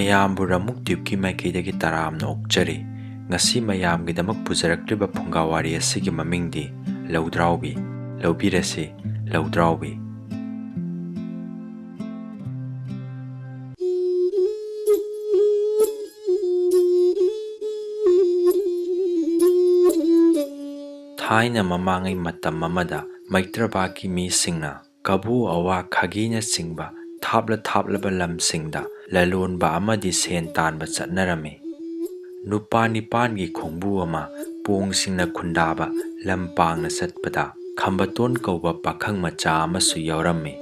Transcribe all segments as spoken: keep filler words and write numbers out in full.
ꯃꯌꯥꯝꯕꯨ ꯔꯃꯨꯛ ꯇ꯭ꯌꯨꯕꯀꯤ ꯃꯥꯏꯀꯩꯗꯒꯤ ꯇꯔꯥꯝꯅ ꯑꯣꯛꯆꯔꯤ꯫ ꯉꯁꯤ ꯃꯌꯥꯝꯒꯤꯗꯃꯛ ꯄꯨꯖꯔꯛꯂꯤꯕ ꯐꯨꯡꯒꯥ ꯋꯥꯔꯤ ꯑꯁꯤꯒꯤ ꯃꯃꯤꯡꯗꯤ ꯂꯧꯗ꯭ꯔꯥꯎꯕꯤ꯫ ꯂꯧꯕꯤꯔꯁꯤ, ꯂꯧꯗ꯭ꯔꯥꯎꯕꯤ꯫ ꯊꯥꯏꯅ ꯃꯃꯥꯡꯉꯩ ꯃꯇꯝ ꯑꯃꯗ ꯃꯩꯇ꯭ꯔꯕꯥꯛꯀꯤ ꯃꯤꯁꯤꯡꯅ ꯀꯕꯨ, ꯑꯋꯥ, ꯈꯥꯒꯤꯅꯆꯤꯡꯕ ꯊꯥꯞꯂ ꯊꯥꯞꯂꯕ ꯂꯝꯁꯤꯡꯗ ꯂꯂꯣꯟꯕ ꯑꯃꯗꯤ ꯁꯦꯟ ꯇꯥꯟꯕ ꯆꯠꯅꯔꯝꯃꯤ꯫ ꯅꯨꯄꯥ ꯅꯤꯄꯥꯟꯒꯤ ꯈꯣꯡꯕꯨ ꯑꯃ ꯄꯣꯡꯁꯤꯡꯅ ꯈꯨꯟꯗꯥꯕ ꯂꯝ ꯄꯥꯡꯅ ꯆꯠꯄꯗ ꯈꯝꯕꯇꯣꯟ ꯀꯧꯕ ꯄꯥꯈꯪ ꯃꯆꯥ ꯑꯃꯁꯨ ꯌꯥꯎꯔꯝꯃꯤ꯫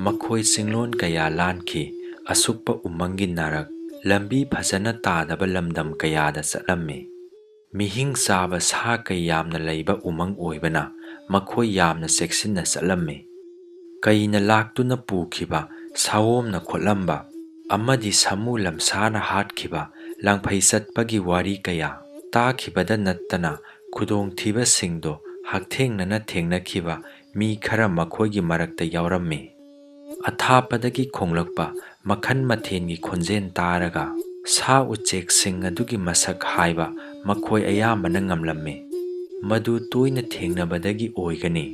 ꯃꯈꯣꯏ ꯆꯤꯡꯂꯣꯟ ꯀꯌꯥ ꯂꯥꯟꯈꯤ, ꯑꯁꯨꯛꯄ ꯎꯃꯪꯒꯤ ꯅꯥꯔꯛ, ꯂꯝꯕꯤ ꯐꯖꯅ ꯇꯥꯗꯕ ꯂꯝꯗꯝ ꯀꯌꯥꯗ ꯆꯠꯂꯝꯃꯤ꯫ ꯃꯤꯍꯤꯡ ꯆꯥꯕ ꯁꯥ ꯀꯩ ꯌꯥꯝꯅ ꯂꯩꯕ ꯎꯃꯪ ꯑꯣꯏꯕꯅ ꯃꯈꯣꯏ ꯌꯥꯝꯅ ꯆꯦꯛꯁꯤꯟꯅ ꯆꯠꯂꯝꯃꯤ꯫ ꯀꯩꯅ ꯂꯥꯛꯇꯨꯅ ꯄꯨꯈꯤꯕ, ꯁꯥꯑꯣꯝꯅ ꯈꯣꯠꯂꯝꯕ ꯑꯃꯗꯤ ꯁꯥꯃꯨ ꯂꯝꯁꯥꯅ ꯍꯥꯠꯈꯤꯕ ꯂꯥꯡꯐꯩ ꯆꯠꯄꯒꯤ ꯋꯥꯔꯤ ꯀꯌꯥ ꯇꯥꯈꯤꯕꯗ ꯅꯠꯇꯅ ꯈꯨꯗꯣꯡꯊꯤꯕꯁꯤꯡꯗꯣ ꯍꯛꯊꯦꯡꯅꯅ ꯊꯦꯡꯅꯈꯤꯕ ꯃꯤ ꯈꯔ ꯃꯈꯣꯏꯒꯤ ꯃꯔꯛꯇ ꯌꯥꯎꯔꯝꯃꯤ꯫ ꯑꯊꯥꯞꯄꯗꯒꯤ ꯈꯣꯡꯂꯛꯄ ꯃꯈꯜ ꯃꯊꯦꯜꯒꯤ ꯈꯣꯟꯖꯦꯜ ꯇꯥꯔꯒ ꯁꯥ ꯎꯆꯦꯛꯁꯤꯡ ꯑꯗꯨꯒꯤ ꯃꯁꯛ ꯍꯥꯏꯕ ꯃꯈꯣꯏ ꯑꯌꯥꯝꯕꯅ ꯉꯝꯂꯝꯃꯤ꯫ ꯃꯗꯨ ꯇꯣꯏꯅ ꯊꯦꯡꯅꯕꯗꯒꯤ ꯑꯣꯏꯒꯅꯤ꯫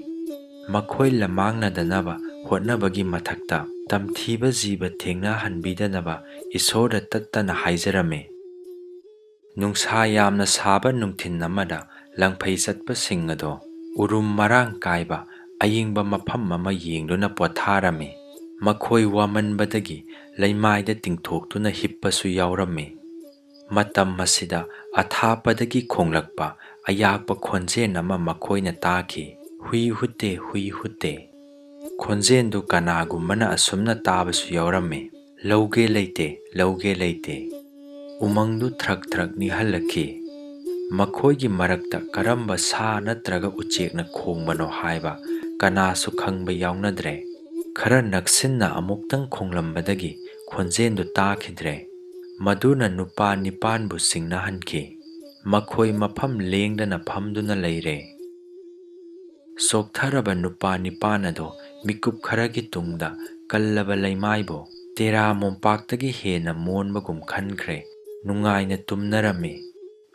ꯃꯈꯣꯏ ꯂꯃꯥꯡꯅꯗꯅꯕ ꯍꯣꯠꯅꯕꯒꯤ ꯃꯊꯛꯇ ꯇꯝꯊꯤꯕ ꯖꯤꯕ ꯊꯦꯡꯅꯍꯟꯕꯤꯗꯅꯕ ꯏꯁꯣꯔꯗ ꯇꯠꯇꯅ ꯍꯥꯏꯖꯔꯝꯃꯤ꯫ ꯅꯨꯡꯁꯥ ꯌꯥꯝꯅ ꯁꯥꯕ ꯅꯨꯡꯊꯤꯜ ꯑꯃꯗ ꯂꯪꯐꯩ ꯆꯠꯄꯁꯤꯡ ꯑꯗꯣ ꯎꯔꯨꯝ ꯃꯔꯥꯡ ꯀꯥꯏꯕ ꯑꯏꯪꯕ ꯃꯐꯝ ꯑꯃ ꯌꯦꯡꯗꯨꯅ ꯄꯣꯊꯥꯔꯝꯃꯤ꯫ ꯃꯈꯣꯏ ꯋꯥꯃꯟꯕꯗꯒꯤ ꯂꯩꯃꯥꯏꯗ ꯇꯤꯡꯊꯣꯛꯇꯨꯅ ꯍꯤꯞꯄꯁꯨ ꯌꯥꯎꯔꯝꯃꯤ꯫ ꯃꯇꯝ ꯑꯁꯤꯗ ꯑꯊꯥꯞꯄꯗꯒꯤ ꯈꯣꯡꯂꯛꯄ ꯑꯌꯥꯛꯄ ꯈꯣꯟꯖꯦꯜ ꯑꯃ ꯃꯈꯣꯏꯅ ꯇꯥꯈꯤ, "ꯍꯨꯏ ꯍꯨꯠꯇꯦ, ꯍꯨꯏ ꯍꯨꯠꯇꯦ"꯫ ꯈꯣꯟꯖꯦꯜꯗꯨ ꯀꯅꯥꯒꯨꯝꯕꯅ ꯑꯁꯨꯝꯅ ꯇꯥꯕꯁꯨ ꯌꯥꯎꯔꯝꯃꯤ, "ꯂꯧꯒꯦ ꯂꯩꯇꯦ, ꯂꯧꯒꯦ ꯂꯩꯇꯦ"꯫ ꯎꯃꯪꯗꯨ ꯊ꯭ꯔꯛ ꯊ꯭ꯔꯛ ꯅꯤꯛꯍꯜꯂꯛꯈꯤ꯫ ꯃꯈꯣꯏꯒꯤ ꯃꯔꯛꯇ ꯀꯔꯝꯕ ꯁꯥ ꯅꯠꯇ꯭ꯔꯒ ꯎꯆꯦꯛꯅ ꯈꯣꯡꯕꯅꯣ ꯍꯥꯏꯕ ꯀꯅꯥꯁꯨ ꯈꯪꯕ ꯌꯥꯎꯅꯗ꯭ꯔꯦ꯫ ꯈꯔ ꯅꯛꯁꯤꯟꯅ ꯑꯃꯨꯛꯇꯪ ꯈꯣꯡꯂꯝꯕꯗꯒꯤ ꯈꯣꯟꯖꯦꯜꯗꯨ ꯇꯥꯈꯤꯗ꯭ꯔꯦ꯫ ꯃꯗꯨꯅ ꯅꯨꯄꯥ ꯅꯤꯄꯥꯟꯕꯨ ꯆꯤꯡꯅꯍꯟꯈꯤ꯫ ꯃꯈꯣꯏ ꯃꯐꯝ ꯂꯦꯡꯗꯅ ꯐꯝꯗꯨꯅ ꯂꯩꯔꯦ꯫ ꯆꯣꯛꯊꯔꯕ ꯅꯨꯄꯥ ꯅꯤꯄꯥꯟ ꯑꯗꯣ ꯃꯤꯀꯨꯞ ꯈꯔꯒꯤ ꯇꯨꯡꯗ ꯀꯜꯂꯕ ꯂꯩꯃꯥꯏꯕꯨ ꯇꯦꯔꯥ ꯃꯣꯝꯄꯥꯛꯇꯒꯤ ꯍꯦꯟꯅ ꯃꯣꯟꯕꯒꯨꯝ ꯈꯟꯈ꯭ꯔꯦ꯫ ꯅꯨꯡꯉꯥꯏꯅ ꯇꯨꯝꯅꯔꯝꯃꯤ꯫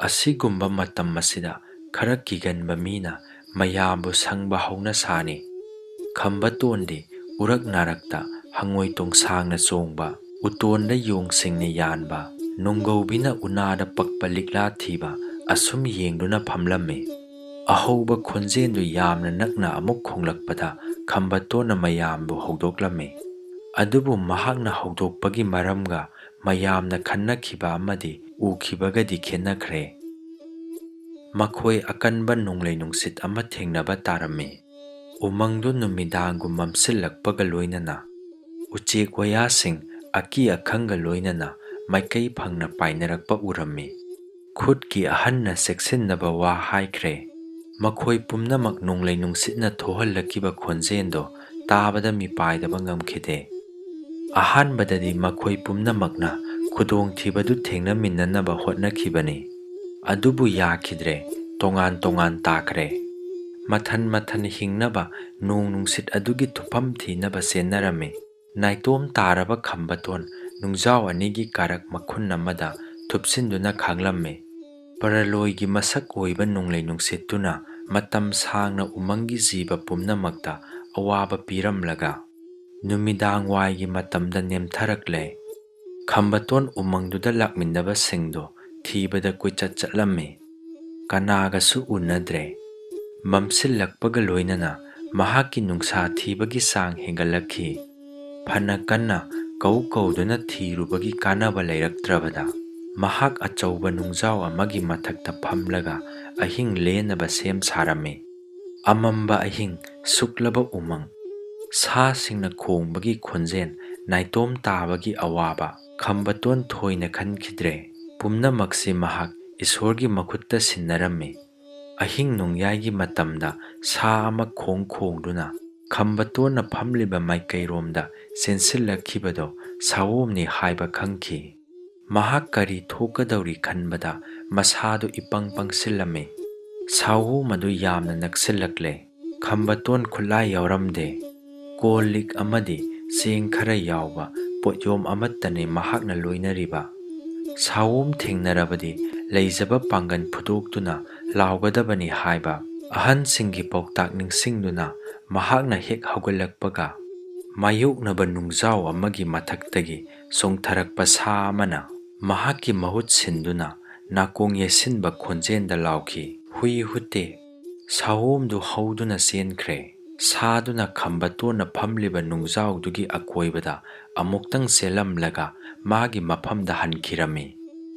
ꯑꯁꯤꯒꯨꯝꯕ ꯃꯇꯝ ꯑꯁꯤꯗ ꯈꯔ ꯀꯤꯒꯟꯕ ꯃꯤꯅ ꯃꯌꯥꯝꯕꯨ ꯁꯪꯕ ꯍꯧꯅ ꯁꯥꯅꯤ꯫ ꯈꯝꯕꯇꯣꯟꯗꯤ ꯎꯔꯛ ꯅꯥꯔꯛꯇ ꯍꯪꯉꯣꯏ ꯇꯣꯡꯁꯥꯡꯅ ꯆꯣꯡꯕ, ꯎꯇꯣꯟꯗ ꯌꯣꯡꯁꯤꯡꯅ ꯌꯥꯟꯕ, ꯅꯣꯡꯒꯧꯕꯤꯅ ꯎꯅꯥꯗ ꯄꯛꯄ ꯂꯤꯛꯂꯥ ꯊꯤꯕ ꯑꯁꯨꯝ ꯌꯦꯡꯗꯨꯅ ꯐꯝꯂꯝꯃꯤ꯫ ꯑꯍꯧꯕ ꯈꯣꯟꯖꯦꯜꯗꯨ ꯌꯥꯝꯅ ꯅꯛꯅ ꯑꯃꯨꯛ ꯈꯣꯡꯂꯛꯄꯗ ꯈꯝꯕꯇꯣꯟꯅ ꯃꯌꯥꯝꯕꯨ ꯍꯧꯗꯣꯛꯂꯝꯃꯤ꯫ ꯑꯗꯨꯕꯨ ꯃꯍꯥꯛꯅ ꯍꯧꯗꯣꯛꯄꯒꯤ ꯃꯔꯝꯒ ꯃꯌꯥꯝꯅ ꯈꯟꯅꯈꯤꯕ ꯑꯃꯗꯤ ꯎꯈꯤꯕꯒꯗꯤ ꯈꯦꯠꯅꯈ꯭ꯔꯦ꯫ ꯃꯈꯣꯏ ꯑꯀꯟꯕ ꯅꯣꯡꯂꯩ ꯅꯨꯡꯁꯤꯠ ꯑꯃ ꯊꯦꯡꯅꯕ ꯇꯥꯔꯝꯃꯤ꯫ ꯎꯃꯪꯗꯨ ꯅꯨꯃꯤꯗꯥꯡꯒꯨꯝ ꯃꯝꯁꯤꯜꯂꯛꯄꯒ ꯂꯣꯏꯅꯅ ꯎꯆꯦꯛ ꯋꯥꯌꯥꯁꯤꯡ ꯑꯀꯤ ꯑꯈꯪꯒ ꯂꯣꯏꯅꯅ ꯃꯥꯏꯀꯩ ꯐꯪꯅ ꯄꯥꯏꯅꯔꯛꯄ ꯎꯔꯝꯃꯤ꯫ ꯈꯨꯠꯀꯤ ꯑꯍꯟꯅ ꯆꯦꯛꯁꯤꯟꯅꯕ ꯋꯥ ꯍꯥꯏꯈ꯭ꯔꯦ꯫ ꯃꯈꯣꯏ ꯄꯨꯝꯅꯃꯛ ꯅꯣꯡꯂꯩ ꯅꯨꯡꯁꯤꯠꯅ ꯊꯣꯛꯍꯜꯂꯛꯈꯤꯕ ꯈꯣꯟꯖꯦꯜꯗꯣ ꯇꯥꯕꯗ ꯃꯤꯄꯥꯏꯗꯕ ꯉꯝꯈꯤꯗꯦ꯫ ꯑꯍꯥꯟꯕꯗꯗꯤ ꯃꯈꯣꯏ ꯄꯨꯝꯅꯃꯛꯅ ꯈꯨꯗꯣꯡꯊꯤꯕꯗꯨ ꯊꯦꯡꯅꯃꯤꯟꯅꯅꯕ ꯍꯣꯠꯅꯈꯤꯕꯅꯤ꯫ ꯑꯗꯨꯕꯨ ꯌꯥꯈꯤꯗ꯭ꯔꯦ, ꯇꯣꯉꯥꯟ ꯇꯣꯉꯥꯟ ꯇꯥꯈ꯭ꯔꯦ꯫ ꯃꯊꯟ ꯃꯊꯟ ꯍꯤꯡꯅꯕ ꯅꯣꯡ ꯅꯨꯡꯁꯤꯠ ꯑꯗꯨꯒꯤ ꯊꯨꯞꯐꯝ ꯊꯤꯅꯕ ꯆꯦꯟꯅꯔꯝꯃꯤ꯫ ꯅꯥꯏꯇꯣꯝ ꯇꯥꯔꯕ ꯈꯝꯕꯇꯣꯟ ꯅꯨꯡꯖꯥꯎ ꯑꯅꯤꯒꯤ ꯀꯥꯔꯛ ꯃꯈꯨꯟ ꯑꯃꯗ ꯊꯨꯞꯁꯤꯟꯗꯨꯅ ꯈꯥꯡꯂꯝꯃꯤ꯫ ꯄꯔꯂꯣꯏꯒꯤ ꯃꯁꯛ ꯑꯣꯏꯕ ꯅꯣꯡꯂꯩ ꯅꯨꯡꯁꯤꯠꯇꯨꯅ ꯃꯇꯝ ꯁꯥꯡꯅ ꯎꯃꯪꯒꯤ ꯖꯤꯕ ꯄꯨꯝꯅꯃꯛꯇ ꯑꯋꯥꯕ ꯄꯤꯔꯝꯂꯒ, ꯅꯨꯃꯤꯗꯥꯡ ꯋꯥꯏꯒꯤ ꯃꯇꯝꯗ ꯅꯦꯝꯊꯔꯛꯂꯦ꯫ ꯈꯝꯕꯇꯣꯟ ꯎꯃꯪꯗꯨꯗ ꯂꯥꯛꯃꯤꯟꯅꯕꯁꯤꯡꯗꯣ ꯊꯤꯕꯗ ꯀꯣꯏꯆꯠ ꯆꯠꯂꯝꯃꯤ꯫ ꯀꯅꯥꯒꯁꯨ ꯎꯅꯗ꯭ꯔꯦ꯫ ꯃꯝꯁꯤꯜꯂꯛꯄꯒ ꯂꯣꯏꯅꯅ ꯃꯍꯥꯛꯀꯤ ꯅꯨꯡꯁꯥ ꯊꯤꯕꯒꯤ ꯆꯥꯡ ꯍꯦꯟꯒꯠꯂꯛꯈꯤ꯫ ꯐꯅ ꯀꯟꯅ ꯀꯧ ꯀꯧꯗꯨꯅ ꯊꯤꯔꯨꯕꯒꯤ ꯀꯥꯟꯅꯕ ꯂꯩꯔꯛꯇ꯭ꯔꯕꯗ, ꯃꯍꯥꯛ ꯑꯆꯧꯕ ꯅꯨꯡꯖꯥꯎ ꯑꯃꯒꯤ ꯃꯊꯛꯇ ꯐꯝꯂꯒ ꯑꯍꯤꯡ ꯂꯦꯟꯅꯕ ꯁꯦꯝ ꯁꯥꯔꯝꯃꯤ꯫ ꯑꯃꯝꯕ ꯑꯍꯤꯡ, ꯁꯨꯛꯂꯕ ꯎꯃꯪ, ꯁꯥꯁꯤꯡꯅ ꯈꯣꯡꯕꯒꯤ ꯈꯣꯟꯖꯦꯜ, ꯅꯥꯏꯇꯣꯝ ꯇꯥꯕꯒꯤ ꯑꯋꯥꯕ, ꯈꯝꯕꯇꯣꯟ ꯊꯣꯏꯅ ꯈꯟꯈꯤꯗ꯭ꯔꯦ꯫ ꯄꯨꯝꯅꯃꯛꯁꯤ ꯃꯍꯥꯛ ꯏꯁꯣꯔꯒꯤ ꯃꯈꯨꯠꯇ ꯁꯤꯟꯅꯔꯝꯃꯤ꯫ ꯑꯍꯤꯡ ꯅꯣꯡꯌꯥꯏꯒꯤ ꯃꯇꯝꯗ ꯁꯥ ꯑꯃ ꯈꯣꯡ ꯈꯣꯡꯗꯨꯅ ꯈꯝꯕꯇꯣꯟꯅ ꯐꯝꯂꯤꯕ ꯃꯥꯏꯀꯩꯔꯣꯝꯗ ꯆꯦꯟꯁꯤꯜꯂꯛꯈꯤꯕꯗꯣ ꯁꯥꯋꯣꯝꯅꯤ ꯍꯥꯏꯕ ꯈꯪꯈꯤ꯫ ꯃꯍꯥꯛ ꯀꯔꯤ ꯊꯣꯛꯀꯗꯧꯔꯤ ꯈꯟꯕꯗ ꯃꯁꯥꯗꯨ ꯏꯄꯪ ꯄꯪꯁꯤꯜꯂꯝꯃꯤ꯫ ꯁꯥꯋꯣꯝ ꯑꯗꯨ ꯌꯥꯝꯅ ꯅꯛꯁꯤꯜꯂꯛꯂꯦ꯫ ꯈꯝꯕꯇꯣꯟ ꯈꯨꯠꯂꯥꯏ ꯌꯥꯎꯔꯝꯗꯦ꯫ ꯀꯣꯜ ꯂꯤꯛ ꯑꯃꯗꯤ ꯆꯦꯡ ꯈꯔ ꯌꯥꯎꯕ ꯄꯣꯠꯌꯣꯝ ꯑꯃꯠꯇꯅꯤ ꯃꯍꯥꯛꯅ ꯂꯣꯏꯅꯔꯤꯕ꯫ ꯁꯥꯑꯣꯝ ꯊꯦꯡꯅꯔꯕꯗꯤ ꯂꯩꯖꯕ ꯄꯥꯡꯒꯜ ꯐꯨꯗꯣꯛꯇꯨꯅ ꯂꯥꯎꯒꯗꯕꯅꯤ ꯍꯥꯏꯕ ꯑꯍꯟꯁꯤꯡꯒꯤ ꯄꯥꯎꯇꯥꯛ ꯅꯤꯡꯁꯤꯡꯗꯨꯅ ꯃꯍꯥꯛꯅ ꯍꯦꯛ ꯍꯧꯒꯠꯂꯛꯄꯒ, ꯃꯥꯌꯣꯛꯅꯕ ꯅꯨꯡꯖꯥꯎ ꯑꯃꯒꯤ ꯃꯊꯛꯇꯒꯤ ꯆꯣꯡꯊꯔꯛꯄ ꯁꯥ ꯑꯃꯅ ꯃꯍꯥꯛꯀꯤ ꯃꯍꯨꯠ ꯁꯤꯟꯗꯨꯅ ꯅꯥꯀꯣꯡ ꯌꯩꯁꯤꯟꯕ ꯈꯣꯟꯖꯦꯜꯗ ꯂꯥꯎꯈꯤ, "ꯍꯨꯏ ꯍꯨꯠꯇꯦ!" ꯁꯥꯑꯣꯝꯗꯨ ꯍꯧꯗꯨꯅ ꯆꯦꯟꯈ꯭ꯔꯦ꯫ ꯁꯥꯗꯨꯅ ꯈꯝꯕꯇꯣꯟꯅ ꯐꯝꯂꯤꯕ ꯅꯨꯡꯖꯥꯎꯗꯨꯒꯤ ꯑꯀꯣꯏꯕꯗ ꯑꯃꯨꯛꯇꯪ ꯆꯦꯜꯂꯝꯂꯒ ꯃꯥꯒꯤ ꯃꯐꯝꯗ ꯍꯟꯈꯤꯔꯝꯃꯤ꯫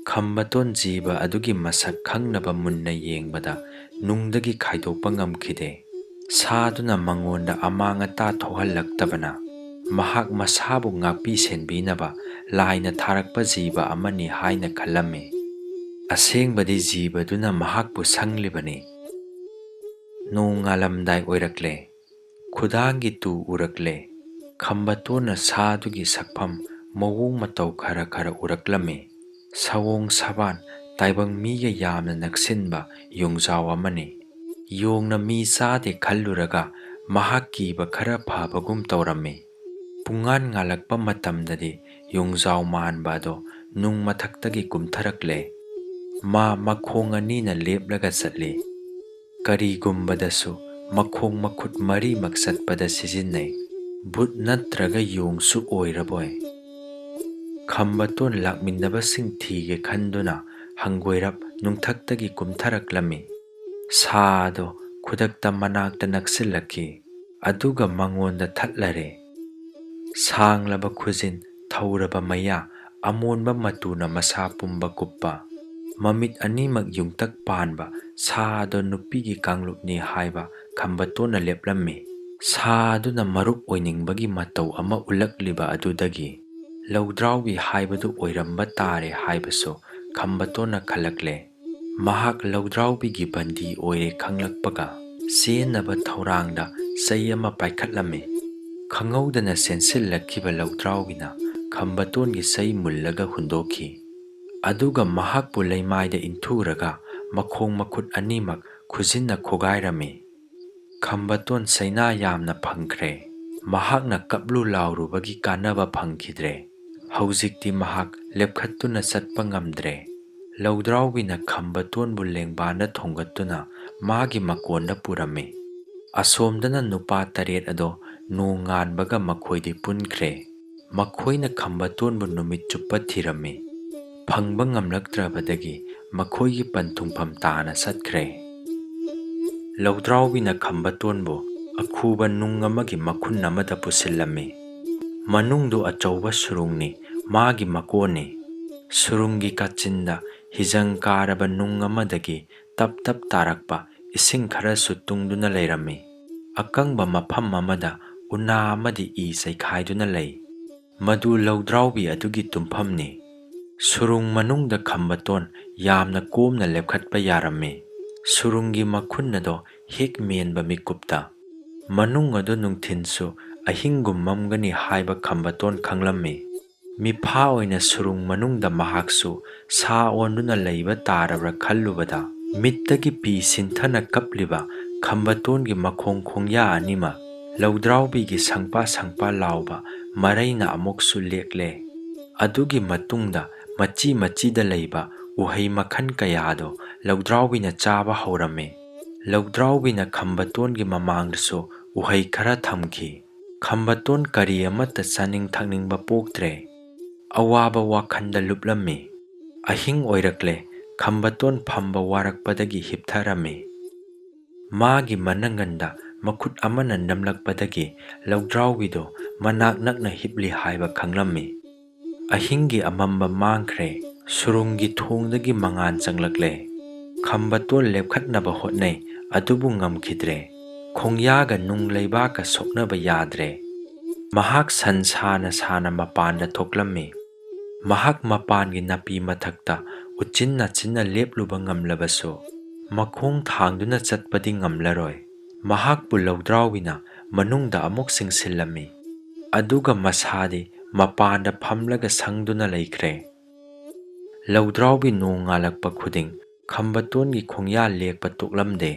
ꯈꯝꯕꯇꯣꯟ ꯖꯤꯕ ꯑꯗꯨꯒꯤ ꯃꯁꯛ ꯈꯪꯅꯕ ꯃꯨꯟꯅ ꯌꯦꯡꯕꯗ ꯅꯨꯡꯗꯒꯤ ꯈꯥꯏꯗꯣꯛꯄ ꯉꯝꯈꯤꯗꯦ꯫ ꯁꯥꯗꯨꯅ ꯃꯉꯣꯟꯗ ꯑꯃꯥꯡ ꯑꯇꯥ ꯊꯣꯛꯍꯜꯂꯛꯇꯕꯅ ꯃꯍꯥꯛ ꯃꯁꯥꯕꯨ ꯉꯥꯛꯄꯤ ꯁꯦꯟꯕꯤꯅꯕ ꯂꯥꯏꯅ ꯊꯥꯔꯛꯄ ꯖꯤꯕ ꯑꯃꯅꯤ ꯍꯥꯏꯅ ꯈꯜꯂꯝꯃꯤ꯫ ꯑꯁꯦꯡꯕꯗꯤ ꯖꯤꯕꯗꯨꯅ ꯃꯍꯥꯛꯄꯨ ꯁꯪꯂꯤꯕꯅꯤ꯫ ꯅꯣꯡ ꯉꯥꯜꯂꯝꯗꯥꯏ ꯑꯣꯏꯔꯛꯂꯦ꯫ ꯈꯨꯗꯥꯡꯒꯤ ꯇꯨ ꯎꯔꯛꯂꯦ꯫ ꯈꯝꯕꯇꯣꯟꯅ ꯁꯥꯗꯨꯒꯤ ꯁꯛꯐꯝ ꯃꯑꯣꯡ ꯃꯇꯧ ꯈꯔ ꯈꯔ ꯎꯔꯛꯂꯝꯃꯤ꯫ ꯁꯑꯣꯡ ꯁꯕꯥꯟ ꯇꯥꯏꯕꯪ ꯃꯤꯒ ꯌꯥꯝꯅ ꯅꯛꯁꯤꯟꯕ ꯌꯣꯡꯖꯥꯎ ꯑꯃꯅꯤ꯫ ꯌꯣꯡꯅ ꯃꯤ ꯆꯥꯗꯦ ꯈꯜꯂꯨꯔꯒ ꯃꯍꯥꯛ ꯀꯤꯕ ꯈꯔ ꯐꯕꯒꯨꯝ ꯇꯧꯔꯝꯃꯤ꯫ ꯄꯨꯡꯉꯥꯟ ꯉꯥꯜꯂꯛꯄ ꯃꯇꯝꯗꯗꯤ ꯌꯣꯡꯖꯥꯎ ꯃꯥꯟꯕ ꯑꯗꯣ ꯅꯨꯡ ꯃꯊꯛꯇꯒꯤ ꯀꯨꯝꯊꯔꯛꯂꯦ꯫ ꯃꯥ ꯃꯈꯣꯡ ꯑꯅꯤꯅ ꯂꯦꯞꯂꯒ ꯆꯠꯂꯤ꯫ ꯀꯔꯤꯒꯨꯝꯕꯗꯁꯨ ꯃꯈꯣꯡ ꯃꯈꯨꯠ ꯃꯔꯤꯃꯛ ꯆꯠꯄꯗ ꯁꯤꯖꯤꯟꯅꯩ꯫ ꯚꯨꯠ ꯅꯠꯇ꯭ꯔꯒ ꯌꯣꯡꯁꯨ ꯑꯣꯏꯔꯕꯣꯏ꯫ ꯈꯝꯕꯇꯣꯟ ꯂꯥꯛꯃꯤꯟꯅꯕꯁꯤꯡ ꯊꯤꯒꯦ ꯈꯟꯗꯨꯅ ꯍꯪꯒꯣꯏꯔꯞ ꯅꯨꯡꯊꯛꯇꯒꯤ ꯀꯨꯝꯊꯔꯛꯂꯝꯃꯤ꯫ ꯁꯥ ꯑꯗꯣ ꯈꯨꯗꯛꯇ ꯃꯅꯥꯛꯇ ꯅꯛꯁꯤꯜꯂꯛꯈꯤ꯫ ꯑꯗꯨꯒ ꯃꯉꯣꯟꯗ ꯊꯠꯂꯔꯦ꯫ ꯁꯥꯡꯂꯕ ꯈꯨꯖꯤꯟ, ꯊꯧꯔꯕ ꯃꯌꯥ, ꯑꯃꯣꯟꯕ ꯃꯇꯨꯅ ꯃꯁꯥ ꯄꯨꯝꯕ ꯀꯨꯞꯄ, ꯃꯃꯤꯠ ꯑꯅꯤꯃꯛ ꯌꯨꯡꯇꯛ ꯄꯥꯟꯕ ꯁꯥ ꯑꯗꯣ ꯅꯨꯄꯤꯒꯤ ꯀꯥꯡꯂꯨꯞꯅꯤ ꯍꯥꯏꯕ ꯈꯝꯕꯇꯣꯟꯅ ꯂꯦꯞꯂꯝꯃꯤ꯫ ꯁꯥ ꯑꯗꯨꯅ ꯃꯔꯨꯞ ꯑꯣꯏꯅꯤꯡꯕꯒꯤ ꯃꯇꯧ ꯑꯃ ꯎꯠꯂꯛꯂꯤꯕ ꯑꯗꯨꯗꯒꯤ ꯂꯧꯗ꯭ꯔꯥꯎꯕꯤ ꯍꯥꯏꯕꯗꯨ ꯑꯣꯏꯔꯝꯕ ꯇꯥꯔꯦ ꯍꯥꯏꯕꯁꯨ ꯈꯝꯕꯇꯣꯟꯅ ꯈꯜꯂꯛꯂꯦ꯫ ꯃꯍꯥꯛ ꯂꯧꯗ꯭ꯔꯥꯎꯕꯤꯒꯤ ꯕꯟꯗꯤ ꯑꯣꯏꯔꯦ ꯈꯪꯂꯛꯄꯒ ꯆꯦꯟꯅꯕ ꯊꯧꯔꯥꯡꯗ ꯆꯩ ꯑꯃ ꯄꯥꯏꯈꯠꯂꯝꯃꯤ꯫ ꯈꯪꯍꯧꯗꯅ ꯆꯦꯟꯁꯤꯜꯂꯛꯈꯤꯕ ꯂꯧꯗ꯭ꯔꯥꯎꯕꯤꯅ ꯈꯝꯕꯇꯣꯟꯒꯤ ꯆꯩ ꯃꯨꯜꯂꯒ ꯍꯨꯟꯗꯣꯛꯈꯤ꯫ ꯑꯗꯨꯒ ꯃꯍꯥꯛꯄꯨ ꯂꯩꯃꯥꯏꯗ ꯏꯟꯊꯨꯔꯒ ꯃꯈꯣꯡ ꯃꯈꯨꯠ ꯑꯅꯤꯃꯛ ꯈꯨꯖꯤꯟꯅ ꯈꯣꯒꯥꯏꯔꯝꯃꯤ꯫ ꯈꯝꯕꯇꯣꯟ ꯆꯩꯅꯥ ꯌꯥꯝꯅ ꯐꯪꯈ꯭ꯔꯦ꯫ ꯃꯍꯥꯛꯅ ꯀꯞꯂꯨ ꯂꯥꯎꯔꯨꯕꯒꯤ ꯀꯥꯟꯅꯕ ꯐꯪꯈꯤꯗ꯭ꯔꯦ꯫ ꯍꯧꯖꯤꯛꯇꯤ ꯃꯍꯥꯛ ꯂꯦꯞꯈꯠꯇꯨꯅ ꯆꯠꯄ ꯉꯝꯗ꯭ꯔꯦ꯫ ꯂꯧꯗ꯭ꯔꯥꯎꯕꯤꯅ ꯈꯝꯕꯇꯣꯟꯕꯨ ꯂꯦꯡꯕꯥꯟꯗ ꯊꯣꯡꯒꯠꯇꯨꯅ ꯃꯥꯒꯤ ꯃꯀꯣꯟꯗ ꯄꯨꯔꯝꯃꯤ꯫ ꯑꯁꯣꯝꯗꯅ ꯅꯨꯄꯥ ꯇꯔꯦꯠ ꯑꯗꯣ ꯅꯣꯡꯉꯥꯟꯕꯒ ꯃꯈꯣꯏꯗꯤ ꯄꯨꯟꯈ꯭ꯔꯦ꯫ ꯃꯈꯣꯏꯅ ꯈꯝꯕꯇꯣꯟꯕꯨ ꯅꯨꯃꯤꯠ ꯆꯨꯞꯄ ꯊꯤꯔꯝꯃꯤ꯫ ꯐꯪꯕ ꯉꯝꯂꯛꯇ꯭ꯔꯕꯗꯒꯤ ꯃꯈꯣꯏꯒꯤ ꯄꯟꯊꯨꯡꯐꯝ ꯇꯥꯅ ꯆꯠꯈ꯭ꯔꯦ꯫ ꯂꯧꯗ꯭ꯔꯥꯎꯕꯤꯅ ꯈꯝꯕꯇꯣꯟꯕꯨ ꯑꯈꯨꯕ ꯅꯨꯡ ꯑꯃꯒꯤ ꯃꯈꯨꯟ ꯑꯃꯗ ꯄꯨꯁꯤꯜꯂꯝꯃꯤ꯫ ꯃꯅꯨꯡꯗꯨ ꯑꯆꯧꯕ ꯁꯨꯔꯨꯡꯅꯤ, ꯃꯥꯒꯤ ꯃꯀꯣꯟꯅꯤ꯫ ꯁꯨꯔꯨꯡꯒꯤ ꯀꯥꯆꯤꯟꯗ ꯍꯤꯖꯪ ꯀꯥꯔꯕ ꯅꯨꯡ ꯑꯃꯗꯒꯤ ꯇꯞ ꯇꯞ ꯇꯥꯔꯛꯄ ꯏꯁꯤꯡ ꯈꯔꯁꯨ ꯇꯨꯡꯗꯨꯅ ꯂꯩꯔꯝꯃꯤ꯫ ꯑꯀꯪꯕ ꯃꯐꯝ ꯑꯃꯗ ꯎꯅꯥ ꯑꯃꯗꯤ ꯏ ꯆꯩꯈꯥꯏꯗꯨꯅ ꯂꯩ꯫ ꯃꯗꯨ ꯂꯧꯗ꯭ꯔꯥꯎꯕꯤ ꯑꯗꯨꯒꯤ ꯇꯨꯝꯐꯝꯅꯤ꯫ ꯁꯨꯔꯨꯡ ꯃꯅꯨꯡꯗ ꯈꯝꯕꯇꯣꯟ ꯌꯥꯝꯅ ꯀꯣꯝꯅ ꯂꯦꯞꯈꯠꯄ ꯌꯥꯔꯝꯃꯤ꯫ ꯁꯨꯔꯨꯡꯒꯤ ꯃꯈꯨꯟ ꯑꯗꯣ ꯍꯦꯛ ꯃꯦꯟꯕ ꯃꯤꯀꯨꯞꯇ ꯃꯅꯨꯡ ꯑꯗꯨ ꯅꯨꯡꯊꯤꯟꯁꯨ ꯑꯍꯤꯡꯒꯨꯝ ꯃꯝꯒꯅꯤ ꯍꯥꯏꯕ ꯈꯝꯕꯇꯣꯟ ꯈꯪꯂꯝꯃꯤ꯫ ꯃꯤꯐꯥ ꯑꯣꯏꯅ ꯁꯨꯔꯨꯡ ꯃꯅꯨꯡꯗ ꯃꯍꯥꯛꯁꯨ ꯁꯥ ꯑꯣꯟꯗꯨꯅ ꯂꯩꯕ ꯇꯥꯔꯕ꯭ꯔꯥ ꯈꯜꯂꯨꯕꯗ ꯃꯤꯠꯇꯒꯤ ꯄꯤ ꯁꯤꯟꯊꯅ ꯀꯞꯂꯤꯕ ꯈꯝꯕꯇꯣꯟꯒꯤ ꯃꯈꯣꯡ ꯈꯣꯡꯌꯥ ꯑꯅꯤꯃꯛ ꯂꯧꯗ꯭ꯔꯥꯎꯕꯤꯒꯤ ꯁꯪꯄꯥ ꯁꯪꯄꯥ ꯂꯥꯎꯕ ꯃꯔꯩꯅ ꯑꯃꯨꯛꯁꯨ ꯂꯦꯛꯂꯦ꯫ ꯑꯗꯨꯒꯤ ꯃꯇꯨꯡꯗ ꯃꯆꯤ ꯃꯆꯤꯗ ꯂꯩꯕ ꯎꯍꯩ ꯃꯈꯜ ꯀꯌꯥꯗꯣ ꯂꯧꯗ꯭ꯔꯥꯎꯕꯤꯅ ꯆꯥꯕ ꯍꯧꯔꯝꯃꯤ꯫ ꯂꯧꯗ꯭ꯔꯥꯎꯕꯤꯅ ꯈꯝꯕꯇꯣꯟꯒꯤ ꯃꯃꯥꯡꯗꯁꯨ ꯎꯍꯩ ꯈꯔ ꯊꯝꯈꯤ꯫ ꯈꯝꯕꯇꯣꯟ ꯀꯔꯤ ꯑꯃꯠꯇ ꯆꯥꯅꯤꯡ ꯊꯛꯅꯤꯡꯕ ꯄꯣꯛꯇ꯭ꯔꯦ꯫ ꯑꯋꯥꯕ ꯋꯥꯈꯜꯗ ꯂꯨꯞꯂꯝꯃꯤ꯫ ꯑꯍꯤꯡ ꯑꯣꯏꯔꯛꯂꯦ꯫ ꯈꯝꯕꯇꯣꯟ ꯐꯝꯕ ꯋꯥꯔꯛꯄꯗꯒꯤ ꯍꯤꯞꯊꯔꯝꯃꯤ꯫ ꯃꯥꯒꯤ ꯃꯅꯪꯒꯟꯗ ꯃꯈꯨꯠ ꯑꯃꯅ ꯅꯝꯂꯛꯄꯗꯒꯤ ꯂꯧꯗ꯭ꯔꯥꯎꯕꯤꯗꯣ ꯃꯅꯥꯛ ꯅꯛꯅ ꯍꯤꯞꯂꯤ ꯍꯥꯏꯕ ꯈꯪꯂꯝꯃꯤ꯫ ꯑꯍꯤꯡꯒꯤ ꯑꯃꯝꯕ ꯃꯥꯡꯈ꯭ꯔꯦ꯫ ꯁꯨꯔꯨꯡꯒꯤ ꯊꯣꯡꯗꯒꯤ ꯃꯉꯥꯜ ꯆꯪꯂꯛꯂꯦ꯫ ꯈꯝꯕꯇꯣꯟ ꯂꯦꯞꯈꯠꯅꯕ ꯍꯣꯠꯅꯩ, ꯑꯗꯨꯕꯨ ꯉꯝꯈꯤꯗ꯭ꯔꯦ꯫ ꯈꯣꯡꯌꯥꯒ ꯅꯨꯡ ꯂꯩꯕꯥꯛꯀ ꯁꯣꯛꯅꯕ ꯌꯥꯗ꯭ꯔꯦ꯫ ꯃꯍꯥꯛ ꯁꯟ ꯁꯥꯅ ꯁꯥꯅ ꯃꯄꯥꯟꯗ ꯊꯣꯛꯂꯝꯃꯤ꯫ ꯃꯍꯥꯛ ꯃꯄꯥꯟꯒꯤ ꯅꯥꯄꯤ ꯃꯊꯛꯇ ꯎꯆꯤꯟ ꯅꯥꯆꯤꯟꯅ ꯂꯦꯞꯂꯨꯕ ꯉꯝꯂꯕꯁꯨ, ꯃꯈꯣꯡ ꯊꯥꯡꯗꯨꯅ ꯆꯠꯄꯗꯤ ꯉꯝꯂꯔꯣꯏ꯫ ꯃꯍꯥꯛꯄꯨ ꯂꯧꯗ꯭ꯔꯥꯎꯕꯤꯅ ꯃꯅꯨꯡꯗ ꯑꯃꯨꯛ ꯆꯤꯡꯁꯤꯜꯂꯝꯃꯤ꯫ ꯑꯗꯨꯒ ꯃꯁꯥꯗꯤ ꯃꯄꯥꯟꯗ ꯐꯝꯂꯒ ꯁꯪꯗꯨꯅ ꯂꯩꯈ꯭ꯔꯦ꯫ ꯂꯧꯗ꯭ꯔꯥꯎꯕꯤ ꯅꯣꯡꯉꯥꯜꯂꯛꯄ ꯈꯨꯗꯤꯡ ꯈꯝꯕꯇꯣꯟꯒꯤ ꯈꯣꯡꯌꯥ ꯂꯦꯛꯄ ꯇꯣꯛꯂꯝꯗꯦ꯫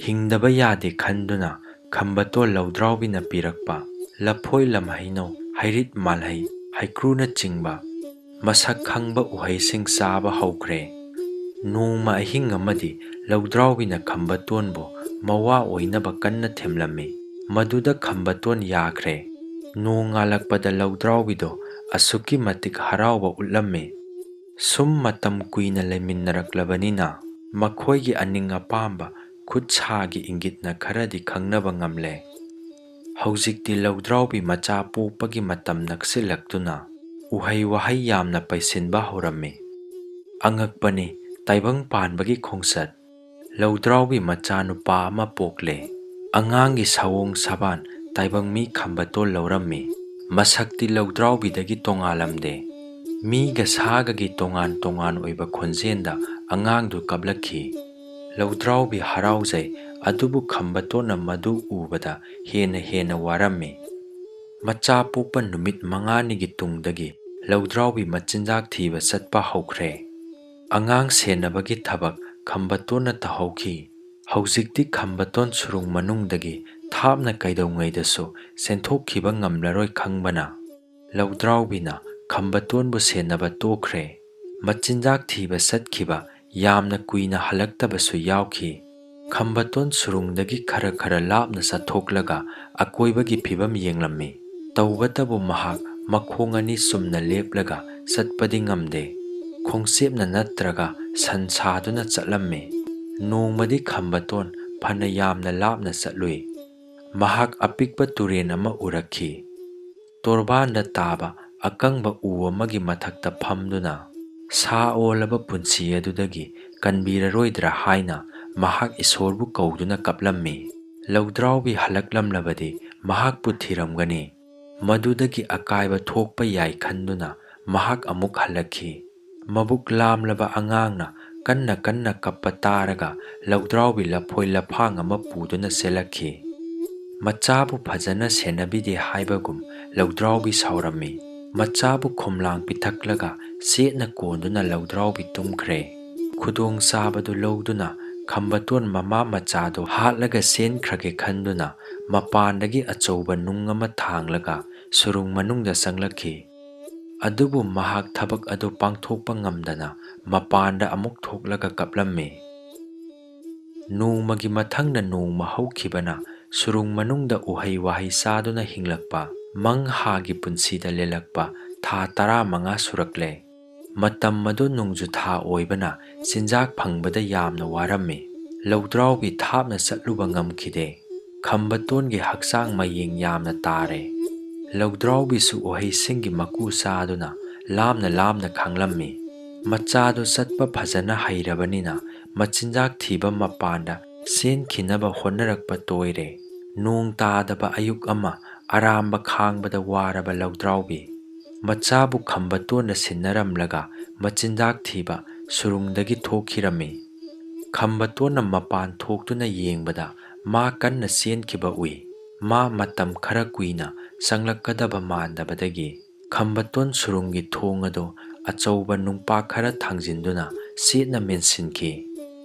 ꯍꯤꯡꯗꯕ ꯌꯥꯗꯦ ꯈꯟꯗꯨꯅ ꯈꯝꯕꯇꯣꯟ ꯂꯧꯗ꯭ꯔꯥꯎꯕꯤꯅ ꯄꯤꯔꯛꯄ ꯂꯐꯣꯏ, ꯂꯝꯍꯩꯅꯧ, ꯍꯩꯔꯤꯠ, ꯃꯥꯜꯍꯩ, ꯍꯩꯀ꯭ꯔꯨꯅꯆꯤꯡꯕ ꯃꯁꯛ ꯈꯪꯕ ꯎꯍꯩꯁꯤꯡ ꯆꯥꯕ ꯍꯧꯈ꯭ꯔꯦ꯫ ꯅꯣꯡꯃ ꯑꯍꯤꯡ ꯑꯃꯗꯤ ꯂꯧꯗ꯭ꯔꯥꯎꯕꯤꯅ ꯈꯝꯕꯇꯣꯟꯕꯨ ꯃꯋꯥ ꯑꯣꯏꯅꯕ ꯀꯟꯅ ꯊꯦꯝꯂꯝꯃꯤ꯫ ꯃꯗꯨꯗ ꯈꯝꯕꯇꯣꯟ ꯌꯥꯈ꯭ꯔꯦ꯫ ꯅꯣꯡꯉꯥꯜꯂꯛꯄꯗ ꯂꯧꯗ꯭ꯔꯥꯎꯕꯤꯗꯣ ꯑꯁꯨꯛꯀꯤ ꯃꯇꯤꯛ ꯍꯔꯥꯎꯕ ꯎꯠꯂꯝꯃꯤ꯫ ꯁꯨꯝ ꯃꯇꯝ ꯀꯨꯏꯅ ꯂꯩꯃꯤꯟꯅꯔꯛꯂꯕꯅꯤꯅ ꯃꯈꯣꯏꯒꯤ ꯑꯅꯤꯡ ꯑꯄꯥꯝꯕ ꯈꯨꯠ ꯁꯥꯒꯤ ꯏꯪꯒꯤꯠꯅ ꯈꯔꯗꯤ ꯈꯪꯅꯕ ꯉꯝꯂꯦ꯫ ꯍꯧꯖꯤꯛꯇꯤ ꯂꯧꯗ꯭ꯔꯥꯎꯕꯤ ꯃꯆꯥ ꯄꯣꯛꯄꯒꯤ ꯃꯇꯝ ꯅꯛꯁꯤꯜꯂꯛꯇꯨꯅ ꯎꯍꯩ ꯋꯥꯍꯩ ꯌꯥꯝꯅ ꯄꯩꯁꯤꯟꯕ ꯍꯧꯔꯝꯃꯤ꯫ ꯑꯉꯛꯄꯅꯤ, ꯇꯥꯏꯕꯪ ꯄꯥꯟꯕꯒꯤ ꯈꯣꯡꯆꯠ꯫ ꯂꯧꯗ꯭ꯔꯥꯎꯕꯤ ꯃꯆꯥꯅꯨꯄꯥ ꯑꯃ ꯄꯣꯛꯂꯦ꯫ ꯑꯉꯥꯡꯒꯤ ꯁꯑꯣꯡ ꯁꯕꯥꯟ ꯇꯥꯏꯕꯪ ꯃꯤ ꯈꯝꯕꯇꯣꯟ ꯂꯧꯔꯝꯃꯤ꯫ ꯃꯁꯛꯇꯤ ꯂꯧꯗ꯭ꯔꯥꯎꯕꯤꯗꯒꯤ ꯇꯣꯉꯥꯜꯂꯝꯗꯦ꯫ ꯃꯤꯒ ꯁꯥꯒꯒꯤ ꯇꯣꯉꯥꯟ ꯇꯣꯉꯥꯟ ꯑꯣꯏꯕ ꯈꯣꯟꯖꯦꯜꯗ ꯑꯉꯥꯡꯗꯨ ꯀꯞꯂꯛꯈꯤ꯫ ꯂꯧꯗ꯭ꯔꯥꯎꯕꯤ ꯍꯔꯥꯎꯖꯩ, ꯑꯗꯨꯕꯨ ꯈꯝꯕꯇꯣꯟꯅ ꯃꯗꯨ ꯎꯕꯗ ꯍꯦꯟꯅ ꯍꯦꯟꯅ ꯋꯥꯔꯝꯃꯤ꯫ ꯃꯆꯥ ꯄꯣꯛꯄ ꯅꯨꯃꯤꯠ ꯃꯉꯥꯅꯤꯒꯤ ꯇꯨꯡꯗꯒꯤ ꯂꯧꯗ꯭ꯔꯥꯎꯕꯤ ꯃꯆꯤꯟꯖꯥꯛ ꯊꯤꯕ ꯆꯠꯄ ꯍꯧꯈ꯭ꯔꯦ꯫ ꯑꯉꯥꯡ ꯁꯦꯟꯅꯕꯒꯤ ꯊꯕꯛ ꯈꯝꯕꯇꯣꯟꯅ ꯇꯧꯍꯧꯈꯤ꯫ ꯍꯧꯖꯤꯛꯇꯤ ꯈꯝꯕꯇꯣꯟ ꯁꯨꯔꯨꯡ ꯃꯅꯨꯡꯗꯒꯤ ꯊꯥꯞꯅ ꯀꯩꯗꯧꯉꯩꯗꯁꯨ ꯆꯦꯟꯊꯣꯛꯈꯤꯕ ꯉꯝꯂꯔꯣꯏ ꯈꯪꯕꯅ, ꯂꯧꯗ꯭ꯔꯥꯎꯕꯤꯅ ꯈꯝꯕꯇꯣꯟꯕꯨ ꯁꯦꯟꯅꯕ ꯇꯣꯛꯈ꯭ꯔꯦ꯫ ꯃꯆꯤꯟꯖꯥꯛ ꯊꯤꯕ ꯆꯠꯈꯤꯕ ꯌꯥꯝꯅ ꯀꯨꯏꯅ ꯍꯜꯂꯛꯇꯕꯁꯨ ꯌꯥꯎꯈꯤ꯫ ꯈꯝꯕꯇꯣꯟ ꯁꯨꯔꯨꯡꯗꯒꯤ ꯈꯔ ꯈꯔ ꯂꯥꯞꯅ ꯆꯠꯊꯣꯛꯂꯒ ꯑꯀꯣꯏꯕꯒꯤ ꯐꯤꯕꯝ ꯌꯦꯡꯂꯝꯃꯤ꯫ ꯇꯧꯕꯇꯕꯨ ꯃꯍꯥꯛ ꯃꯈꯣꯡ ꯑꯅꯤ ꯆꯨꯝꯅ ꯂꯦꯞꯂꯒ ꯆꯠꯄꯗꯤ ꯉꯝꯗꯦ꯫ ꯈꯣꯡꯆꯦꯞꯅ ꯅꯠꯇ꯭ꯔꯒ ꯁꯟ ꯁꯥꯗꯨꯅ ꯆꯠꯂꯝꯃꯤ꯫ ꯅꯣꯡꯃꯗꯤ ꯈꯝꯕꯇꯣꯟ ꯐꯅ ꯌꯥꯝꯅ ꯂꯥꯞꯅ ꯆꯠꯂꯨꯏ꯫ ꯃꯍꯥꯛ ꯑꯄꯤꯛꯄ ꯇꯨꯔꯦꯟ ꯑꯃ ꯎꯔꯛꯈꯤ꯫ ꯇꯣꯔꯕꯥꯟꯗ ꯇꯥꯕ ꯑꯀꯪꯕ ꯎ ꯑꯃꯒꯤ ꯃꯊꯛꯇ ꯐꯝꯗꯨꯅ, ꯁꯥ ꯑꯣꯜꯂꯕ ꯄꯨꯟꯁꯤ ꯑꯗꯨꯗꯒꯤ ꯀꯟꯕꯤꯔꯔꯣꯏꯗ꯭ꯔꯥ ꯍꯥꯏꯅ ꯃꯍꯥꯛ ꯏꯁꯣꯔꯕꯨ ꯀꯧꯗꯨꯅ ꯀꯞꯂꯝꯃꯤ꯫ ꯂꯧꯗ꯭ꯔꯥꯎꯕꯤ ꯍꯜꯂꯛꯂꯝꯂꯕꯗꯤ ꯃꯍꯥꯛꯄꯨ ꯊꯤꯔꯝꯒꯅꯤ꯫ ꯃꯗꯨꯗꯒꯤ ꯑꯀꯥꯏꯕ ꯊꯣꯛꯄ ꯌꯥꯏ ꯈꯟꯗꯨꯅ ꯃꯍꯥꯛ ꯑꯃꯨꯛ ꯍꯜꯂꯛꯈꯤ꯫ ꯃꯕꯨꯛ ꯂꯥꯝꯂꯕ ꯑꯉꯥꯡꯅ ꯀꯟꯅ ꯀꯟꯅ ꯀꯞꯄ ꯇꯥꯔꯒ ꯂꯧꯗ꯭ꯔꯥꯎꯕꯤ ꯂꯐꯣꯏ ꯂꯐꯥꯡ ꯑꯃ ꯄꯨꯗꯨꯅ ꯆꯦꯜꯂꯛꯈꯤ꯫ ꯃꯆꯥꯕꯨ ꯐꯖꯅ ꯁꯦꯟꯅꯕꯤꯗꯦ ꯍꯥꯏꯕꯒꯨꯝ ꯂꯧꯗ꯭ꯔꯥꯎꯕꯤ ꯁꯥꯎꯔꯝꯃꯤ꯫ ꯃꯆꯥꯕꯨ ꯈꯣꯝꯂꯥꯡ ꯄꯤꯊꯛꯂꯒ ꯆꯦꯠꯅ ꯀꯣꯟꯗꯨꯅ ꯂꯧꯗ꯭ꯔꯥꯎꯕꯤ ꯇꯨꯝꯈ꯭ꯔꯦ꯫ ꯈꯨꯗꯣꯡ ꯆꯥꯕꯗꯨ ꯂꯧꯗꯨꯅ ꯈꯝꯕꯇꯣꯟ ꯃꯃꯥ ꯃꯆꯥꯗꯨ ꯍꯥꯠꯂꯒ ꯆꯦꯟꯈ꯭ꯔꯒꯦ ꯈꯟꯗꯨꯅ ꯃꯄꯥꯟꯗꯒꯤ ꯑꯆꯧꯕ ꯅꯨꯡ ꯑꯃ ꯊꯥꯡꯂꯒ ꯁꯨꯔꯨꯡ ꯃꯅꯨꯡꯗ ꯆꯪꯂꯛꯈꯤ꯫ ꯑꯗꯨꯕꯨ ꯃꯍꯥꯛ ꯊꯕꯛ ꯑꯗꯨ ꯄꯥꯡꯊꯣꯛꯄ ꯉꯝꯗꯅ ꯃꯄꯥꯟꯗ ꯑꯃꯨꯛ ꯊꯣꯛꯂꯒ ꯀꯞꯂꯝꯃꯤ꯫ ꯅꯣꯡꯃꯒꯤ ꯃꯊꯪꯗ ꯅꯣꯡꯃ ꯍꯧꯈꯤꯕꯅ ꯁꯨꯔꯨꯡ ꯃꯅꯨꯡꯗ ꯎꯍꯩ ꯋꯥꯍꯩ ꯆꯥꯗꯨꯅ ꯍꯤꯡꯂꯛꯄ, ꯃꯪꯍꯥꯒꯤ ꯄꯨꯟꯁꯤꯗ ꯂꯦꯜꯂꯛꯄ ꯊꯥ ꯇꯔꯥꯃꯉꯥ ꯁꯨꯔꯛꯂꯦ꯫ ꯃꯇꯝ ꯑꯗꯨ ꯅꯣꯡꯖꯨ ꯊꯥ ꯑꯣꯏꯕꯅ ꯆꯤꯟꯖꯥꯛ ꯐꯪꯕꯗ ꯌꯥꯝꯅ ꯋꯥꯔꯝꯃꯤ꯫ ꯂꯧꯗ꯭ꯔꯥꯎꯕꯤ ꯊꯥꯞꯅ ꯆꯠꯂꯨꯕ ꯉꯝꯈꯤꯗꯦ꯫ ꯈꯝꯕꯇꯣꯟꯒꯤ ꯍꯛꯆꯥꯡ ꯃꯌꯦꯡ ꯌꯥꯝꯅ ꯇꯥꯔꯦ꯫ ꯂꯧꯗ꯭ꯔꯥꯎꯕꯤꯁꯨ ꯎꯍꯩꯁꯤꯡꯒꯤ ꯃꯀꯨ ꯆꯥꯗꯨꯅ ꯂꯥꯝꯅ ꯂꯥꯝꯅ ꯈꯥꯡꯂꯝꯃꯤ꯫ ꯃꯆꯥꯗꯨ ꯆꯠꯄ ꯐꯖꯅ ꯍꯩꯔꯕꯅꯤꯅ ꯃꯆꯤꯟꯖꯥꯛ ꯊꯤꯕ ꯃꯄꯥꯟꯗ ꯆꯦꯟꯈꯤꯅꯕ ꯍꯣꯠꯅꯔꯛꯄ ꯇꯣꯏꯔꯦ꯫ ꯅꯣꯡ ꯇꯥꯗꯕ ꯑꯌꯨꯛ ꯑꯃ ꯑꯔꯥꯝꯕ ꯈꯥꯡꯕꯗ ꯋꯥꯔꯕ ꯂꯧꯗ꯭ꯔꯥꯎꯕꯤ ꯃꯆꯥꯕꯨ ꯈꯝꯕꯇꯣꯟꯅ ꯁꯤꯟꯅꯔꯝꯂꯒ ꯃꯆꯤꯟꯖꯥꯛ ꯊꯤꯕ ꯁꯨꯔꯨꯡꯗꯒꯤ ꯊꯣꯛꯈꯤꯔꯝꯃꯤ꯫ ꯈꯝꯕꯇꯣꯟꯅ ꯃꯄꯥꯟ ꯊꯣꯛꯇꯨꯅ ꯌꯦꯡꯕꯗ ꯃꯥ ꯀꯟꯅ ꯆꯦꯟꯈꯤꯕ ꯎꯏ꯫ ꯃꯥ ꯃꯇꯝ ꯈꯔ ꯀꯨꯏꯅ ꯆꯪꯂꯛꯀꯗꯕ ꯃꯥꯟꯗꯕꯗꯒꯤ ꯈꯝꯕꯇꯣꯟ ꯁꯨꯔꯨꯡꯒꯤ ꯊꯣꯡ ꯑꯗꯨ ꯑꯆꯧꯕ ꯅꯨꯡꯄꯥꯛ ꯈꯔ ꯊꯥꯡꯖꯤꯟꯗꯨꯅ ꯆꯦꯠꯅ ꯃꯦꯟꯁꯤꯟꯈꯤ꯫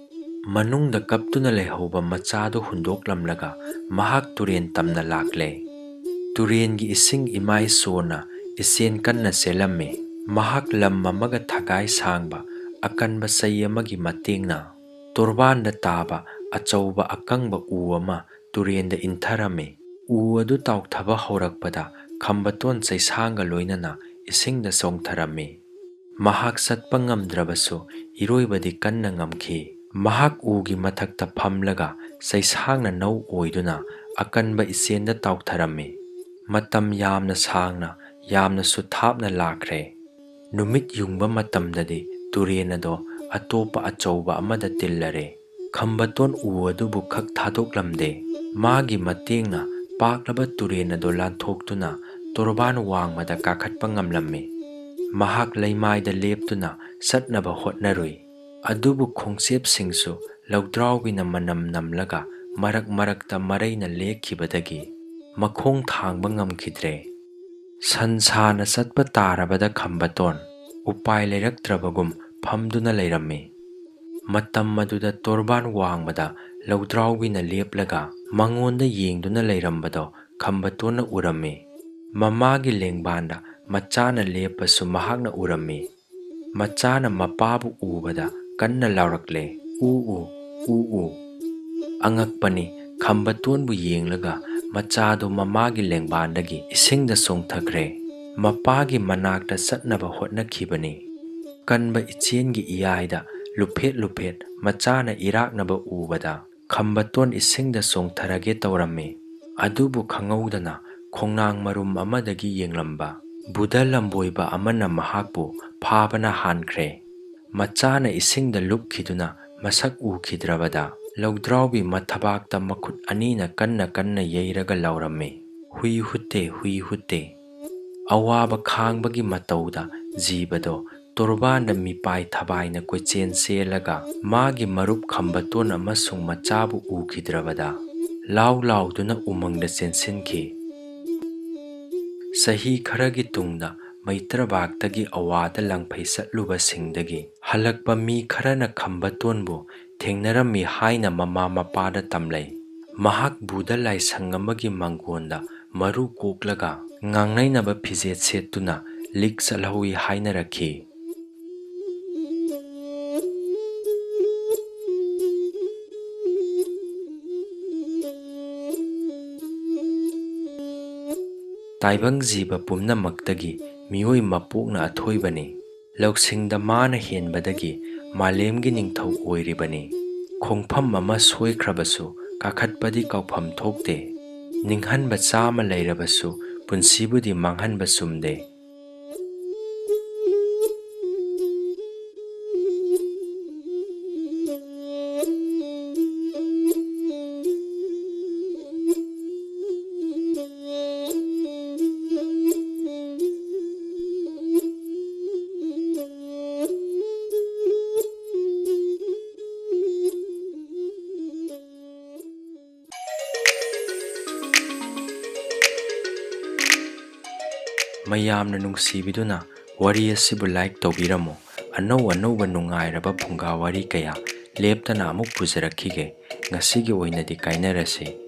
ꯃꯅꯨꯡꯗ ꯀꯞꯇꯨꯅ ꯂꯩꯍꯧꯕ ꯃꯆꯥꯗꯨ ꯍꯨꯟꯗꯣꯛꯂꯝꯂꯒ ꯃꯍꯥꯛ ꯇꯨꯔꯦꯟ ꯇꯝꯅ ꯂꯥꯛꯂꯦ꯫ ꯇꯨꯔꯦꯟꯒꯤ ꯏꯁꯤꯡ ꯏꯃꯥꯏ ꯁꯣꯟꯅ ꯏꯆꯦꯟ ꯀꯟꯅ ꯆꯦꯜꯂꯝꯃꯤ꯫ ꯃꯍꯥꯛ ꯂꯝ ꯑꯃꯒ ꯊꯒꯥꯏ ꯁꯥꯡꯕ ꯑꯀꯟꯕ ꯆꯩ ꯑꯃꯒꯤ ꯃꯇꯦꯡꯅ ꯇꯣꯔꯕꯥꯟꯗ ꯇꯥꯕ ꯑꯆꯧꯕ ꯑꯀꯪꯕ ꯎ ꯑꯃ ꯇꯨꯔꯦꯟꯗ ꯏꯟꯊꯔꯝꯃꯤ꯫ ꯎ ꯑꯗꯨ ꯇꯥꯎꯊꯕ ꯍꯧꯔꯛꯄꯗ ꯈꯝꯕꯇꯣꯟ ꯆꯩꯁꯥꯡꯒ ꯂꯣꯏꯅꯅ ꯏꯁꯤꯡꯗ ꯆꯣꯡꯊꯔꯝꯃꯤ꯫ ꯃꯍꯥꯛ ꯆꯠꯄ ꯉꯝꯗ꯭ꯔꯕꯁꯨ ꯏꯔꯣꯏꯕꯗꯤ ꯀꯟꯅ ꯉꯝꯈꯤ꯫ ꯃꯍꯥꯛ ꯎꯒꯤ ꯃꯊꯛꯇ ꯐꯝꯂꯒ ꯆꯩꯁꯥꯡꯅ ꯅꯧ ꯑꯣꯏꯗꯨꯅ ꯑꯀꯟꯕ ꯏꯆꯦꯟꯗ ꯇꯥꯎꯊꯔꯝꯃꯤ꯫ ꯃꯇꯝ ꯌꯥꯝꯅ ꯁꯥꯡꯅ, ꯌꯥꯝꯅꯁꯨ ꯊꯥꯞꯅ ꯂꯥꯛꯈ꯭ꯔꯦ꯫ ꯅꯨꯃꯤꯠ ꯌꯨꯡꯕ ꯃꯇꯝꯗꯗꯤ ꯇꯨꯔꯦꯟ ꯑꯗꯣ ꯑꯇꯣꯞꯄ ꯑꯆꯧꯕ ꯑꯃꯗ ꯇꯤꯜꯂꯔꯦ꯫ ꯈꯝꯕꯇꯣꯟ ꯎ ꯑꯗꯨꯕꯨ ꯈꯛ ꯊꯥꯗꯣꯛꯂꯝꯗꯦ꯫ ꯃꯥꯒꯤ ꯃꯇꯦꯡꯅ ꯄꯥꯛꯂꯕ ꯇꯨꯔꯦꯟ ꯑꯗꯨ ꯂꯥꯟꯊꯣꯛꯇꯨꯅ ꯇꯣꯔꯕꯥꯟ ꯋꯥꯡꯃꯗ ꯀꯥꯈꯠꯄ ꯉꯝꯂꯝꯃꯤ꯫ ꯃꯍꯥꯛ ꯂꯩꯃꯥꯏꯗ ꯂꯦꯞꯇꯨꯅ ꯆꯠꯅꯕ ꯍꯣꯠꯅꯔꯨꯏ꯫ ꯑꯗꯨꯕꯨ ꯈꯣꯡꯆꯦꯞꯁꯤꯡꯁꯨ ꯂꯧꯗ꯭ꯔꯥꯎꯕꯤꯅ ꯃꯅꯝ ꯅꯝꯂꯒ ꯃꯔꯛ ꯃꯔꯛꯇ ꯃꯔꯩꯅ ꯂꯦꯛꯈꯤꯕꯗꯒꯤ ꯃꯈꯣꯡ ꯊꯥꯡꯕ ꯉꯝꯈꯤꯗ꯭ꯔꯦ꯫ ꯁꯟ ꯁꯥꯅ ꯆꯠꯄ ꯇꯥꯔꯕꯗ ꯈꯝꯕꯇꯣꯟ ꯎꯄꯥꯏ ꯂꯩꯔꯛꯇ꯭ꯔꯕꯒꯨꯝ ꯐꯝꯗꯨꯅ ꯂꯩꯔꯝꯃꯤ꯫ ꯃꯇꯝ ꯑꯗꯨꯗ ꯇꯣꯔꯕꯥꯟ ꯋꯥꯡꯃꯗ ꯂꯧꯗ꯭ꯔꯥꯎꯕꯤꯅ ꯂꯦꯞꯂꯒ ꯃꯉꯣꯟꯗ ꯌꯦꯡꯗꯨꯅ ꯂꯩꯔꯝꯕꯗꯣ ꯈꯝꯕꯇꯣꯟꯅ ꯎꯔꯝꯃꯤ꯫ ꯃꯃꯥꯒꯤ ꯂꯦꯡꯕꯥꯟꯗ ꯃꯆꯥꯅ ꯂꯦꯞꯄꯁꯨ ꯃꯍꯥꯛꯅ ꯎꯔꯝꯃꯤ꯫ ꯃꯆꯥꯅ ꯃꯄꯥꯕꯨ ꯎꯕꯗ ꯀꯟꯅ ꯂꯥꯎꯔꯛꯂꯦ, "ꯎ ꯎ, ꯎ ꯎ!" ꯑꯉꯛꯄꯅꯤ, ꯈꯝꯕꯇꯣꯟꯕꯨ ꯌꯦꯡꯂꯒ ꯃꯆꯥꯗꯨ ꯃꯃꯥꯒꯤ ꯂꯦꯡꯕꯥꯟꯗꯒꯤ ꯏꯁꯤꯡꯗ ꯆꯣꯡꯊꯈ꯭ꯔꯦ꯫ ꯃꯄꯥꯒꯤ ꯃꯅꯥꯛꯇ ꯆꯠꯅꯕ ꯍꯣꯠꯅꯈꯤꯕꯅꯤ꯫ ꯀꯟꯕ ꯏꯆꯦꯟꯒꯤ ꯏꯌꯥꯏꯗ ꯂꯨꯞꯐꯦꯠ ꯂꯨꯞꯐꯦꯠ ꯃꯆꯥꯅ ꯏꯔꯥꯛꯅꯕ ꯎꯕꯗ ꯈꯝꯕꯇꯣꯟ ꯏꯁꯤꯡꯗ ꯆꯣꯡꯊꯔꯒꯦ ꯇꯧꯔꯝꯃꯤ꯫ ꯑꯗꯨꯕꯨ ꯈꯪꯍꯧꯗꯅ ꯈꯣꯡꯅꯥꯡ ꯃꯔꯨꯝ ꯑꯃꯗꯒꯤ ꯌꯦꯡꯂꯝꯕ ꯕꯨꯙ ꯂꯝꯕꯣꯏꯕ ꯑꯃꯅ ꯃꯍꯥꯛꯄꯨ ꯐꯥꯕꯅ ꯍꯥꯟꯈ꯭ꯔꯦ꯫ ꯃꯆꯥꯅ ꯏꯁꯤꯡꯗ ꯂꯨꯞꯈꯤꯗꯨꯅ ꯃꯁꯛ ꯎꯈꯤꯗ꯭ꯔꯕꯗ ꯂꯧꯗ꯭ꯔꯥꯎꯕꯤ ꯃꯊꯕꯥꯛꯇ ꯃꯈꯨꯠ ꯑꯅꯤꯅ ꯀꯟꯅ ꯀꯟꯅ ꯌꯩꯔꯒ ꯂꯥꯎꯔꯝꯃꯤ, "ꯍꯨꯏ ꯍꯨꯠꯇꯦ, ꯍꯨꯏ ꯍꯨꯠꯇꯦ!" ꯑꯋꯥꯕ ꯈꯥꯡꯕꯒꯤ ꯃꯇꯧꯗ ꯖꯤꯕꯗꯣ ꯇꯣꯔꯕꯥꯟꯗ ꯃꯤꯄꯥꯏ ꯊꯕꯥꯏꯅ ꯀꯣꯏꯆꯦꯟ ꯆꯦꯜꯂꯒ ꯃꯥꯒꯤ ꯃꯔꯨꯞ ꯈꯝꯕꯇꯣꯟ ꯑꯃꯁꯨꯡ ꯃꯆꯥꯕꯨ ꯎꯈꯤꯗ꯭ꯔꯕꯗ ꯂꯥꯎ ꯂꯥꯎꯗꯨꯅ ꯎꯃꯪꯗ ꯆꯦꯟꯁꯤꯟꯈꯤ꯫ ꯆꯍꯤ ꯈꯔꯒꯤ ꯇꯨꯡꯗ ꯃꯩꯇ꯭ꯔꯕꯥꯛꯇꯒꯤ ꯑꯋꯥꯗ ꯂꯥꯡꯐꯩ ꯆꯠꯂꯨꯕꯁꯤꯡꯗꯒꯤ ꯍꯜꯂꯛꯄ ꯃꯤ ꯈꯔꯅ ꯈꯝꯕꯇꯣꯟꯕꯨ ꯊꯦꯡꯅꯔꯝꯃꯤ ꯍꯥꯏꯅ ꯃꯃꯥ ꯃꯄꯥꯗ ꯇꯝꯂꯩ꯫ ꯃꯍꯥꯛ ꯕꯨꯙ ꯂꯥꯏꯁꯪ ꯑꯃꯒꯤ ꯃꯪꯒꯣꯟꯗ ꯃꯔꯨ ꯀꯣꯛꯂꯒ ꯉꯥꯡꯅꯩꯅꯕ ꯐꯤꯖꯦꯠ ꯁꯦꯠꯇꯨꯅ ꯂꯤꯛ ꯆꯠꯍꯧꯏ ꯍꯥꯏꯅꯔꯛꯈꯤ꯫ ꯇꯥꯏꯕꯪ ꯖꯤꯕ ꯄꯨꯝꯅꯃꯛꯇꯒꯤ ꯃꯤꯑꯣꯏ ꯃꯄꯣꯛꯅ ꯑꯊꯣꯏꯕꯅꯤ꯫ ꯂꯧꯁꯤꯡꯗ ꯃꯥꯅ ꯍꯦꯟꯕꯗꯒꯤ ꯃꯥꯂꯦꯝꯒꯤ ꯅꯤꯡꯊꯧ ꯑꯣꯏꯔꯤꯕꯅꯤ꯫ ꯈꯣꯡꯐꯝ ꯑꯃ ꯁꯣꯏꯈ꯭ꯔꯕꯁꯨ ꯀꯥꯈꯠꯄꯗꯤ ꯀꯥꯎꯐꯝ ꯊꯣꯛꯇꯦ꯫ ꯅꯤꯡꯍꯟꯕ ꯆꯥꯝꯃ ꯂꯩꯔꯕꯁꯨ ꯄꯨꯟꯁꯤꯕꯨꯗꯤ ꯃꯥꯡꯍꯟꯕ ꯆꯨꯝꯗꯦ꯫ ꯃꯌꯥꯝꯅ ꯅꯨꯡꯁꯤꯕꯤꯗꯨꯅ ꯋꯥꯔꯤ ꯑꯁꯤꯕꯨ like ꯇꯧꯕꯤꯔꯝꯃꯨ꯫ ꯑꯅꯧ ꯑꯅꯧꯕ ꯅꯨꯡꯉꯥꯏꯔꯕ ꯐꯨꯡꯒꯥ ꯋꯥꯔꯤ ꯀꯌꯥ ꯂꯦꯞꯇꯅ ꯑꯃꯨꯛ ꯄꯨꯖꯔꯛꯈꯤꯒꯦ꯫ ꯉꯁꯤꯒꯤ ꯑꯣꯏꯅꯗꯤ ꯀꯥꯏꯅꯔꯁꯤ꯫